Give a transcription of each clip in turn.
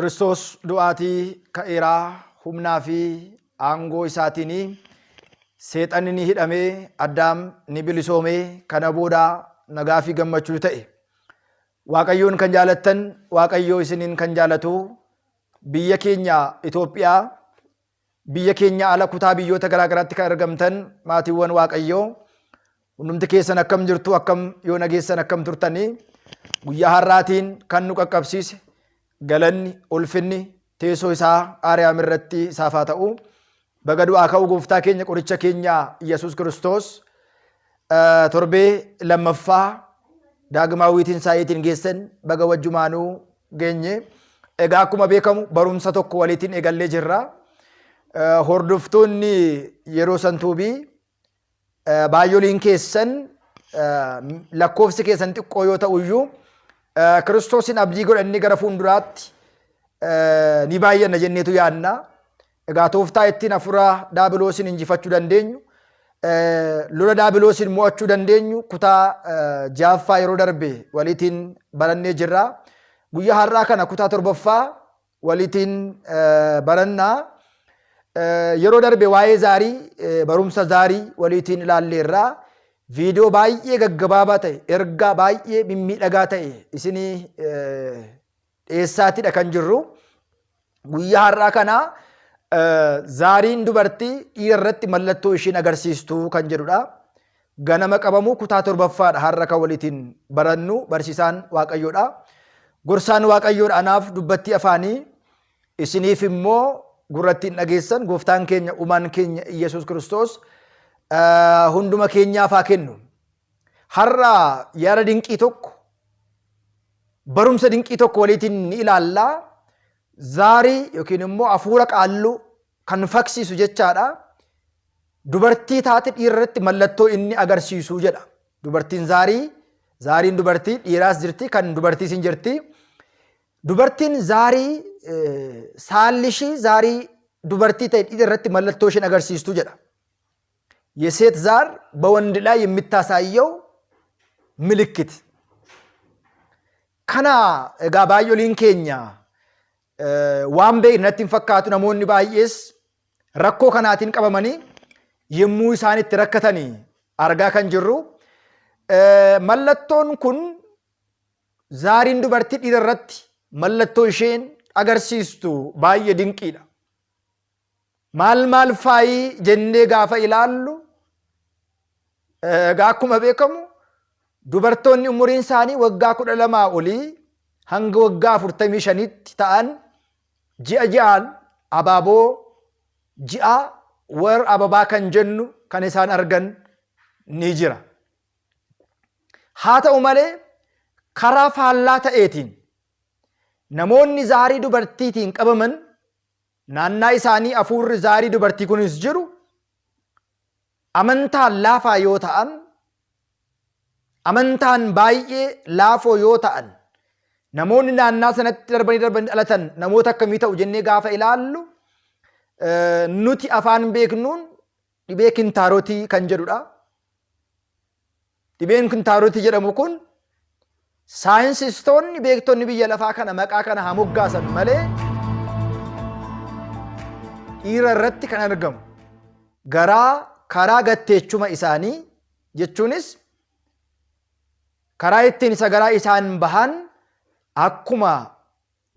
Kiristoos du'aatii ka'eeraa humnaa fi aangoo isaatiin seexanni ni hidhamee Addaam ni bilisoomee kana booda nagaa fi gammachuu ta'e. Waaqayyoon kan jaalattan Waaqayyoo isiniin kan jaalatu biyya keenya Itoophiyaa biyya keenya ala kutaa biyyoota garaa garaatti kan argamtan maatiiwwan Waaqayyoo hundumti keessan akkam jirtu, akkam yoo nageessan, akkam turtanii? Guyyaa har'aatiin kan nu qaqqabsiise galanni ulfinni teessoo isaa Aariyaam irratti isaaf haa ta'u. Baga du'aa ka'uu gooftaa keenya qoricha keenya Yesuus Kiristoos torbee lammaffaa daagmaawwii tinsaa'iitiin geessan, baga wajjumaanuu geenye. Egaa akkuma beekamu barumsa tokko waliitiin eegallee jirra. Hordoftoonni yeroo santuubii baay'oliin keessan lakkoofsi keessan xiqqoo yoo ta'u iyyuu Kiristoosin abdii godhannee gara fuulduraatti ni baay'anna jenneetu yaadna. Egaa tooftaa ittiin hafuura daabiloosiin injifachuu dandeenyu, lola daabiloosiin mo'achuu dandeenyu kutaa ja'affaa yeroo darbe waliitiin barannee jirra. Guyyaa har'aa kana kutaa torbaffaa waliitiin barannaa. Yeroo darbe waa'ee zaarii, barumsa zaarii waliitiin ilaalleerra. Viidiyoo baay'ee gaggabaabaa ta'e, ergaa baay'ee mimmiidhagaa ta'e isinii dhiyeessaatidha kan jirru. Guyyaa har'aa kana zaariin dubartii dhiira irratti mallattoo ishiin agarsiistu kan jedhudha. Ganama qabamuu kutaa torbaffaadha har'a kan waliitiin barannu. Barsiisaan Waaqayyoodha. Gorsaan Waaqayyoodha anaaf dubbattii afaanii, isiniif immoo gurrattiin dhageessan gooftaan keenya uumaan keenya Iyyasuus Kiristoos hunduma keenyaaf haa kennu. Har'a yaada dinqii tokko, barumsa dinqii tokko waliitiin ni ilaallaa. Zaarii yookiin immoo hafuura qaalluu kan faksiisu jechaadha. Dubartii taate dhiira irratti mallattoo inni agarsiisu jedha. Dubartiin zaarii, zaariin dubartii dhiiraas jirti, kan dubartiis hin jirti. Dubartiin zaarii saalli ishii zaarii dubartii ta'e dhiira irratti mallattoo isheen agarsiistu jedha. የሴት ዛር በወንድ ላይ የሚታሳየው ምልክት። Kana egaa baay'oliin keenya waan beeknu natti hin fakkaatu. Namoonni baay'ees rakkoo kanaatiin qabamanii yommuu isaan itti rakkatanii argaa kan jirru. Mallattoon kun zaariin dubartii dhiira irratti mallattoo isheen agarsiistu baay'ee dinqiidha. Maal maal faayii jennee gaafa ilaallu, egaa akkuma beekamu dubartoonni umuriin isaanii waggaa 12 olii hanga waggaa 45tti ta'an ji'a ji'aan abaaboo ji'a war ababaa kan jennu kan isaan argan ni jira. Haa ta'u malee karaa faallaa ta'eetiin namoonni zaarii dubartiitiin qabaman, naannaa isaanii hafuurri zaarii dubartii kunis jiru, amantaan laafaa yoo ta'an, amantaan baay'ee laafoo yoo ta'an, namoonni naannaa sanatti darbanii darbanii dhalatan namoota akkamii ta'u jennee gaafa ilaallu, nuti afaan beeknuun dhibee kintaarotii kan jedhudha. Dhibeen kintaarotii jedhamu kun saayinsistoonni beektonni biyya lafaa kana maqaa kana haa moggaasan malee dhiira irratti kan argamu garaa karaa gatteechuma isaanii, jechuunis karaa ittiin isa garaa isaan bahan, akkuma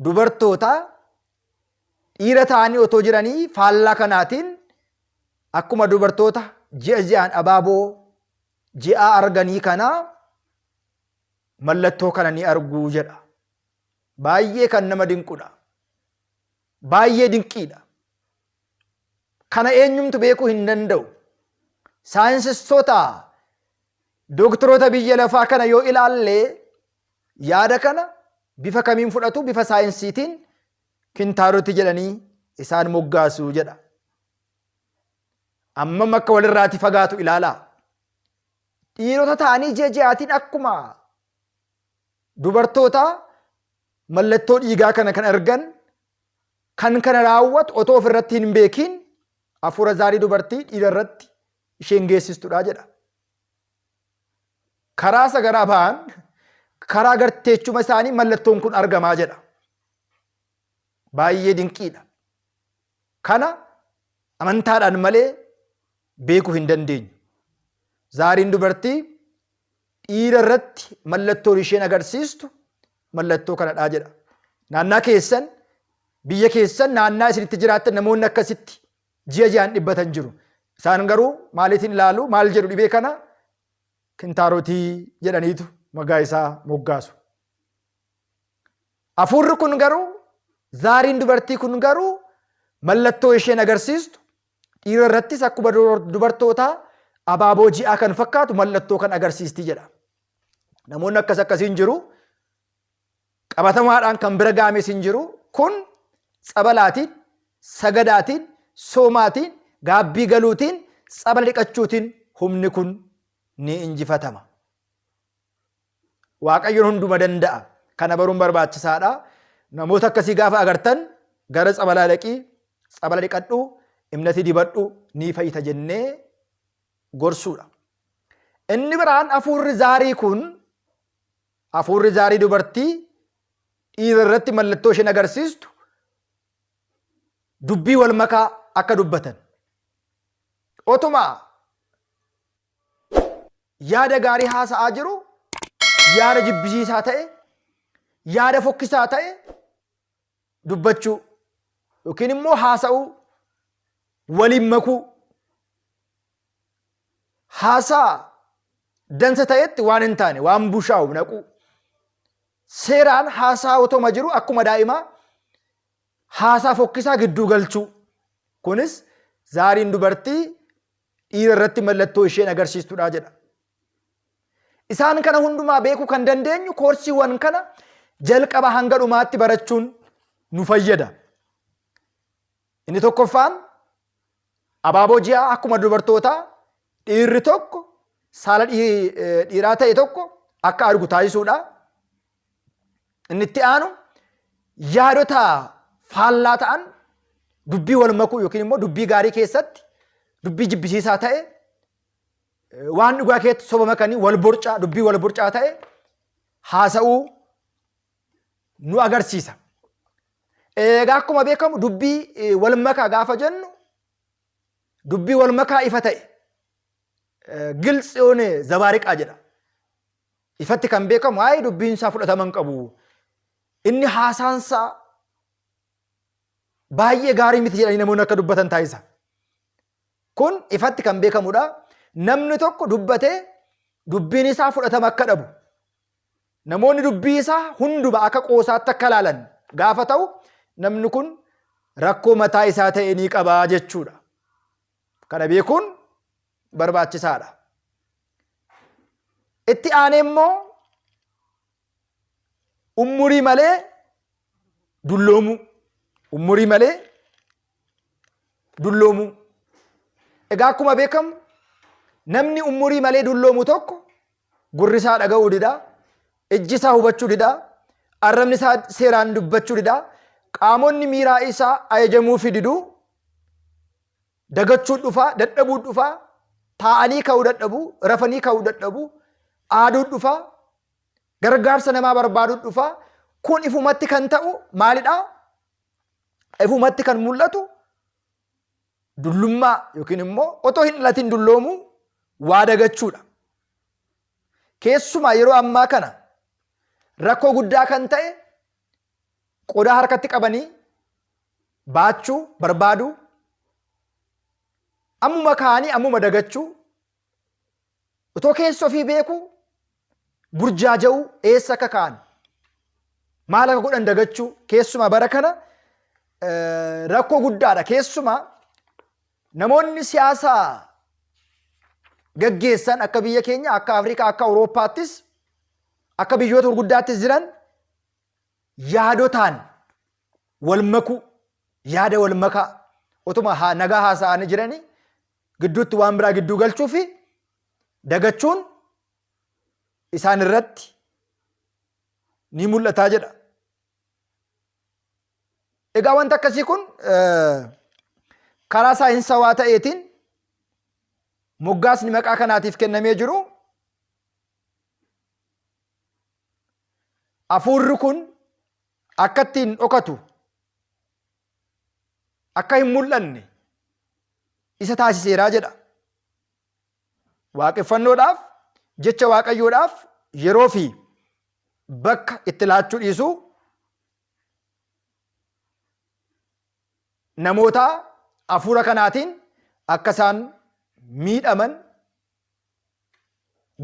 dubartoota dhiira ta'anii otoo jiranii faallaa kanaatiin akkuma dubartoota ji'a ji'aan abaaboo ji'aa arganii kana mallattoo kana ni arguu jedha. Baay'ee kan nama dinqudha. Baay'ee dinqiidha. Kana eenyumtu beekuu hin danda'u. Saayinsistoota, doktoroota biyya lafaa kana yoo ilaalle yaada kana bifa kamiin fudhatu? Bifa saayinsiitiin kintaarotii jedhanii isaan moggaasu jedha. Ammam akka walirraati fagaatu ilaalaa. Dhiirota ta'anii ji'a ji'aatiin akkuma dubartoota mallattoo dhiigaa kana kan argan, kan kana raawwatu otoo ofirratti hin beekiin hafuura zaarii dubartii dhiira irratti isheen geessistudha jedha. Karaa sagaraa ba'an, karaa garteechuma isaanii mallattoon kun argamaa jedha. Baay'ee dinqiidha. Kana amantaadhaan malee beekuu hin dandeenyu. Zaariin dubartii dhiira irratti mallattoon isheen agarsiistu mallattoo kanadhaa jedha. Naannaa keessan, biyya keessan, naannaa isin itti jiraattan namoonni akkasitti ji'a ji'aan dhibbatan jiru. Isaan garuu maaliitiin ilaalu? Maal jedhu dhibee kana? Kintaarotii jedhaniitu maqaa isaa moggaasu. Hafuurri kun garuu, zaariin dubartii kun garuu mallattoo isheen agarsiistu dhiira irrattis akkuma dubartootaa abaaboo ji'aa kan fakkaatu mallattoo kan agarsiisti jedha. Namoonni akkas akkasiin jiru. Qabatamaadhaan kan bira ga'ames hin jiru. Kun tsabalaatiin, sagadaatiin, soomaatiin, gaabbii galuutiin, tsabala dhiqachuutiin humni kun ni injifatama. Waaqayyoon hunduma danda'a. Kana baruun barbaachisaadha. Namoota akkasii gaafa agartan gara tsabalaa dhaqii, tsabala dhiqadhu, imnatii dibadhu ni fayyita jennee gorsuudha. Inni biraan hafuurri zaarii kun hafuurri zaarii dubartii dhiira irratti mallattoo isheen agarsiistu dubbii wal makaa akka dubbatan. Otuma yaada gaarii haasa'aa jiru yaada jibbisiisaa ta'e, yaada fokkisaa ta'e dubbachuu yookiin immoo haasa'uu, waliin makuu, haasaa dansa ta'etti waan hin taane, waan bushaa'u naquu, seeraan haasaa otoma jiru akkuma daa'imaa haasaa fokkisaa gidduu galchuu, kunis zaariin dubartii dhiira irratti mallattoo isheen agarsiistudha jedha. Isaan kana hundumaa beekuu kan dandeenyu koorsiiwwan kana jalqaba hanga dhumaatti barachuun nu fayyada. Inni tokkoffaan abaaboo ji'aa akkuma dubartootaa dhiirri tokko saala dhiiraa ta'e tokko akka argu taasisuudha. Inni itti aanu yaadota faallaa ta'an dubbii wal makuu yookiin immoo dubbii gaarii keessatti dubbii jibbisiisaa ta'e, waan dhugaa keessatti soba makanii wal borcaa, dubbii wal borcaa ta'e haasa'uu nu agarsiisa. Egaa akkuma beekamu dubbii wal makaa gaafa jennu dubbii wal makaa ifa ta'e giltsi yoone zabaariqaa jedha. Ifatti kan beekamu ayi dubbiin isaa fudhatama hin qabu. Inni haasaan isaa baay'ee gaarii miti jedhanii namoonni akka dubbatan taasisa. Kun ifatti kan beekamudha. Namni tokko dubbatee dubbiin isaa fudhatama akka dhabu. Namoonni dubbii isaa hunduma akka qoosaatti akka ilaalan gaafa ta'u namni kun rakkoo mataa isaa ta'e ni qaba jechuudha. Kana beekuun barbaachisaadha. Itti aanee immoo ummurii malee dulloomuu. Ummurii malee dulloomuu. Egaa akkuma beekamu namni ummurii malee dulloomu tokko gurri isaa dhaga'uu dida, ijji isaa hubachuu dida, arrabni isaa seeraan dubbachuu dida, qaamonni miiraa isaa ajajamuufi didu, dagachuu dhufa, dadhabuu dhufa, taa'anii ka'uu dadhabuu, rafanii ka'uu dadhabuu, aaduu dhufa, gargaarsa namaa barbaaduu dhufa. Kun ifumatti kan ta'u maalidha? Ifumatti kan mul'atu dullummaa yookiin immoo otoo hin dhalatin dulloomuu, waa dagachuudha. Keessumaa yeroo ammaa kana rakkoo guddaa kan ta'e qodaa harkatti qabanii baachuu barbaaduu, ammuma kaanii ammuma dagachuu, otoo keessa ofii beekuu burjaaja'uu, eessa akka ka'an maal akka godhan dagachuu keessumaa bara kana rakkoo guddaadha. Keessumaa namoonni siyaasaa gaggeessan akka biyya keenya, akka Afrikaa, akka Awurooppaattis, akka biyyoota gurguddaattis jiran yaadotaan wal makuu, yaada wal makaa, otuma nagaa haasa'anii jiranii gidduutti waan biraa gidduu galchuu fi dagachuun isaan irratti ni mul'ataa jedha. Egaa wanta akkasii kun karaa saayinsawaa ta'eetiin moggaasni maqaa kanaatiif kennamee jiru hafuurri kun akka ittiin dhokatu akka hin mul'anne isa taasiseeraa jedha. Waaqeffannoodhaaf, jecha Waaqayyoodhaaf yeroo fi bakka itti laachuu dhiisuu namoota hafuura kanaatiin akka isaan miidhaman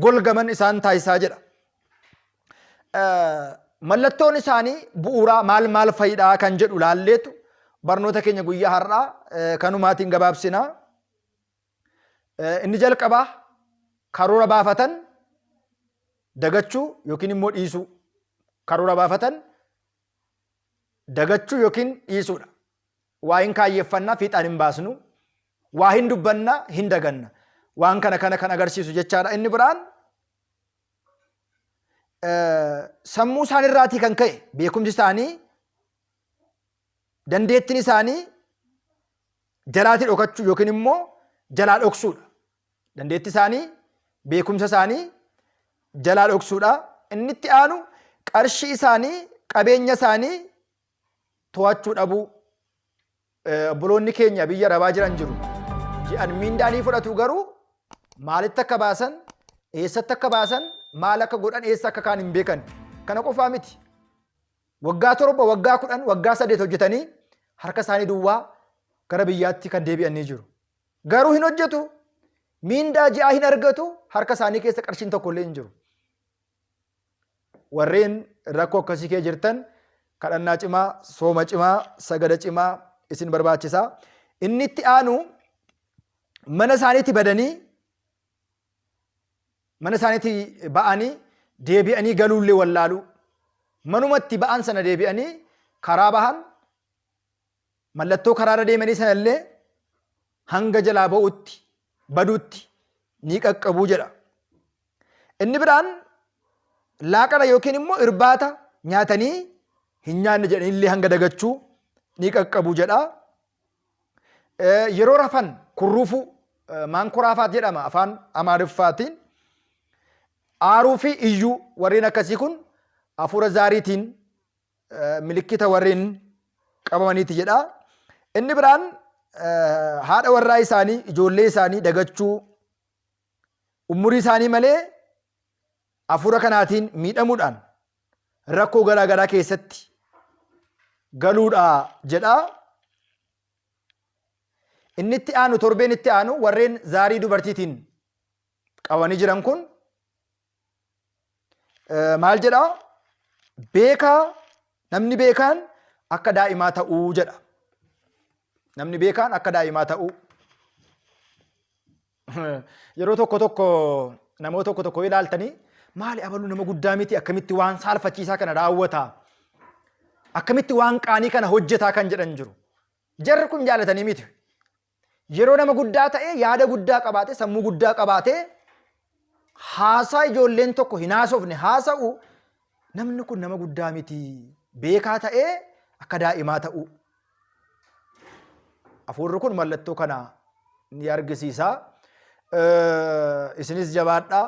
golgaman isaan taasisaa jedha. Mallattoon isaanii bu'uuraa maal maal fayidhaa kan jedhu laalleetu barnoota keenya guyyaa har'aa kanumaatiin gabaabsina. Inni jalqabaa karoora baafatan dagachuu yookiin immoo dhiisuu. Karoora baafatan dagachuu yookiin dhiisuudha. Waa hin kaayyeffannaa fiixaan hin baasnu. Waa hin dubbannaa hin daganna. Waan kana kana kan agarsiisu jechaadha. Inni biraan sammuu isaaniirraatii kan ka'e beekumsi isaanii dandeettiin isaanii jalaatii dhokachuu yookiin immoo jalaa dhoksuudha. Dandeettii isaanii beekumsa isaanii jalaa dhoksuudha. Inni itti aanu qarshii isaanii qabeenya isaanii to'achuu dhabuu. Obboloonni keenya biyya arabaa jiran jiru. Ji'an miindaa ni fudhatu garuu maalitti akka baasan, eessatti akka baasan, maal akka godhan, eessa akka kaan hin beekan. Kana qofaa miti. Waggaa 7, waggaa 10, waggaa 8 hojjetanii harka isaanii duwwaa gara biyyaatti kan deebi'an ni jiru. Garuu hin hojjetu, miindaa ji'aa hin argatu, harka isaanii keessa qarshiin tokko illee hin jiru. Warreen rakkoo akkasii kee jirtan kadhannaa cimaa, sooma cimaa, sagada cimaa isin barbaachisa. Inni itti aanu mana isaaniitti badanii mana isaaniitti ba'anii deebi'anii galuullee wallaaluu. Manumatti ba'an sana deebi'anii karaa bahan mallattoo karaarra deemanii sanallee hanga jalaa ba'utti baduutti ni qaqqabuu jedha. Inni biraan laaqana yookiin immoo irbaata nyaatanii hin nyaanne jedhanillee hanga dagachuu ni qaqqabu jedha. Yeroo rafan kurruufuu maankoraafaat jedhama afaan Amaariffaatiin. Aaruu fi iyyuu warreen akkasii kun hafuura zaariitiin milikkita warreen qabamaniiti jedha. Inni biraan haadha warraa isaanii ijoollee isaanii dagachuu umurii isaanii malee hafuura kanaatiin miidhamuudhaan rakkoo garaa garaa keessatti galuudha jedha. Inni itti aanu torbeen itti aanu warreen zaarii dubartiitiin qabanii jiran kun maal jedha? Beekaa namni beekaan akka daa'imaa ta'uu jedha. Namni beekaan akka daa'imaa ta'uu. Yeroo tokko tokko namoota tokko tokko ilaaltanii maali abaluu nama guddaa miti akkamitti waan saalfachiisaa kana raawwata akkamitti waan qaanii kana hojjetaa kan jedhan jiru. Jarri kun jaalatanii miti. Yeroo nama guddaa ta'e yaada guddaa qabaate sammuu guddaa qabaate haasaa ijoolleen tokko hin haasofne haasa'u namni kun nama guddaa miti beekaa ta'ee akka daa'imaa ta'u. Hafuurri kun mallattoo kana ni argisiisa. Isinis jabaadhaa,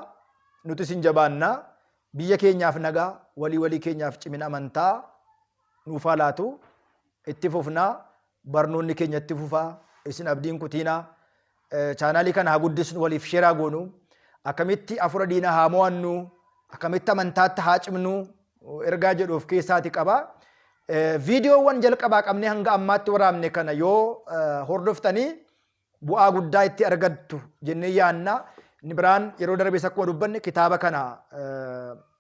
nuti isin jabaannaa. Biyya keenyaaf nagaa, walii walii keenyaaf cimina amantaa nuuf haa laatu. Itti fufnaa, barnoonni keenya itti fufaa, isin abdiin kutiinaa. Chaanaalii kana haa guddisnu, waliif sheeraa goonu. Akkamitti hafuura diinaa haa mo'annu, akkamitti amantaatti haa cimnu, ergaa jedhu of keessaati qaba. Viidiyoowwan jalqabaa qabnee hanga ammaatti waraabne kana yoo hordoftanii bu'aa guddaa itti argattu jennee yaanna. Inni biraan yeroo darbes akkuma dubbanne kitaaba kana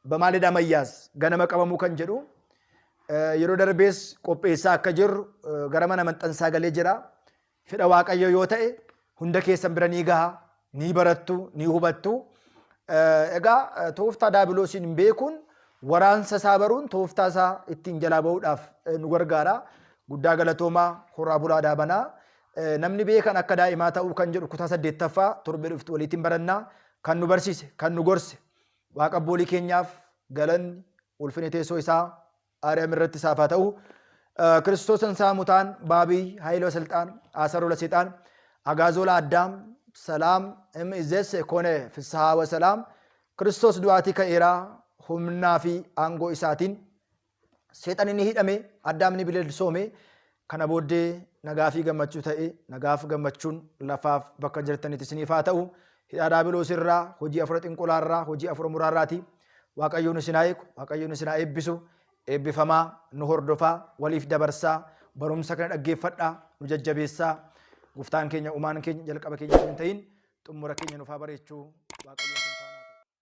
Bamaaledaa Mayyaas ganama qabamuu kan jedhu yeroo darbees qopheessaa akka jirru gara mana maxxansaa galee jira. Fedha Waaqayyoo yoo ta'e hunda keessan bira ni gaha, ni barattu, ni hubattu. Egaa tooftaa daabiloosiin beekuun waraansa isaa baruun tooftaa isaa ittiin jalaa ba'uudhaaf nu gargaara. Guddaa galatoomaa horaa bulaa daabanaa. Namni beekan akka daa'imaa ta'uu kan jedhu kutaa 8ffaa torbee dhuftu waliitiin barannaa kan nu barsiise kan nu gorse waaqa abboolii keenyaaf galanni ulfini teessoo isaa Aariyaam irratti isaaf haa ta'u. Kiristoos ተንሥአ ሙታን በዐቢይ ኃይል ወሥልጣን አሰሮ ለሰይጣን አግዓዞ ለአዳም ሰላም እምይእዜሰ ኮነ ፍስሐ ወሰላም Kiristoos du'aatii ka'eera humnaa fi aangoo isaatiin seexanni ni hidhame addaam ni bilisoome Kana booddee nagaa fi gammachuu ta'e nagaaf gammachuun lafaaf bakka jirtanitti isiniif haa ta'u. Hidhaa daabiloos irraa, hojii afura xinqolaa irraa, hojii afura muraa irraati. Waaqayyoon isin haa eegu, Waaqayyoon isin haa eebbisu. Eebbifamaa, nu hordofaa, waliif dabarsaa, barumsa kana dhaggeeffadhaa, nu jajjabeessaa. Gooftaan keenya, uumaan keenya jalqaba keenya hin ta'in xumura keenya nuuf haa bareechuu. Waaqayyoon.